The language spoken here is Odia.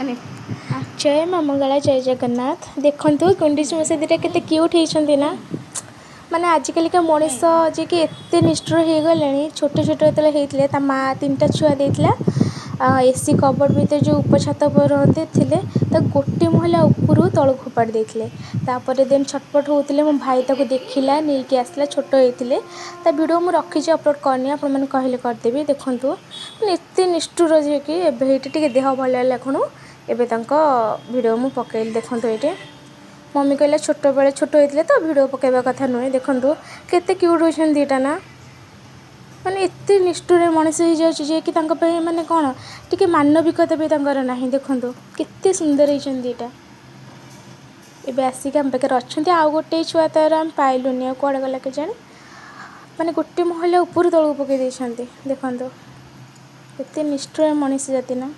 ଜୟ ମା ମଙ୍ଗଳା, ଜୟ ଜଗନ୍ନାଥ। ଦେଖନ୍ତୁ, ଗୁଣ୍ଡୁଚି ମୂଷା ଦୁଇଟା କେତେ କ୍ୟୁଟ୍ ହେଇଛନ୍ତି ନା? ମାନେ ଆଜିକାଲିକା ମଣିଷ ଯିଏକି ଏତେ ନିଷ୍ଠୁର ହେଇଗଲେଣି। ଛୋଟ ଛୋଟ ଯେତେବେଳେ ହେଇଥିଲେ, ତା ମା ତିନିଟା ଛୁଆ ଦେଇଥିଲା। ଏସି କବର୍ଡ଼ ଭିତରେ, ଯେଉଁ ଉପର ଛାତ ଉପରେ ରହନ୍ତି ଥିଲେ, ତାକୁ ଗୋଟେ ମହଲା ଉପରୁ ତଳକୁ ଫୋପାଡ଼ି ଦେଇଥିଲେ। ତାପରେ ଦେନ୍ ଛଟପଟ ହେଉଥିଲେ। ମୋ ଭାଇ ତାକୁ ଦେଖିଲା, ନେଇକି ଆସିଲା। ଛୋଟ ହେଇଥିଲେ। ତା ଭିଡ଼ିଓ ମୁଁ ରଖିଛି, ଅପଲୋଡ଼ କରିନି। ଆପଣମାନେ କହିଲେ କରିଦେବି। ଦେଖନ୍ତୁ, ମାନେ ଏତେ ନିଷ୍ଠୁର ଯିଏକି ଏବେ ଏଇଠି ଟିକେ ଦେହ ଭଲ ହେଲା ଖୁଣୁ ଏବେ ତାଙ୍କ ଭିଡ଼ିଓ ମୁଁ ପକେଇଲି। ଦେଖନ୍ତୁ ଏଇଠି, ମମି କହିଲା ଛୋଟବେଳେ ଛୋଟ ହେଇଥିଲେ ତ ଭିଡ଼ିଓ ପକାଇବା କଥା ନୁହେଁ। ଦେଖନ୍ତୁ, କେତେ କ୍ୟୁଟ୍ ହୋଇଛନ୍ତି ଦୁଇଟା ନା? ମାନେ ଏତେ ନିଷ୍ଠୁର ମଣିଷ ହେଇଯାଉଛି ଯେ କି ତାଙ୍କ ପାଇଁ ମାନେ କ'ଣ ଟିକେ ମାନବିକତା ବି ତାଙ୍କର ନାହିଁ। ଦେଖନ୍ତୁ, କେତେ ସୁନ୍ଦର ହେଇଛନ୍ତି ଦୁଇଟା। ଏବେ ଆସିକି ଆମ ପାଖରେ ଅଛନ୍ତି। ଆଉ ଗୋଟେ ଛୁଆ ତାର ଆମେ ପାଇଲୁନି, ଆଉ କୁଆଡ଼େ ଗଲା କେଜାଣି। ମାନେ ଗୋଟେ ମହଲା ଉପରୁ ତଳକୁ ପକାଇ ଦେଇଛନ୍ତି। ଦେଖନ୍ତୁ, କେତେ ନିଷ୍ଠୁର ମଣିଷ ଜାତି ନା?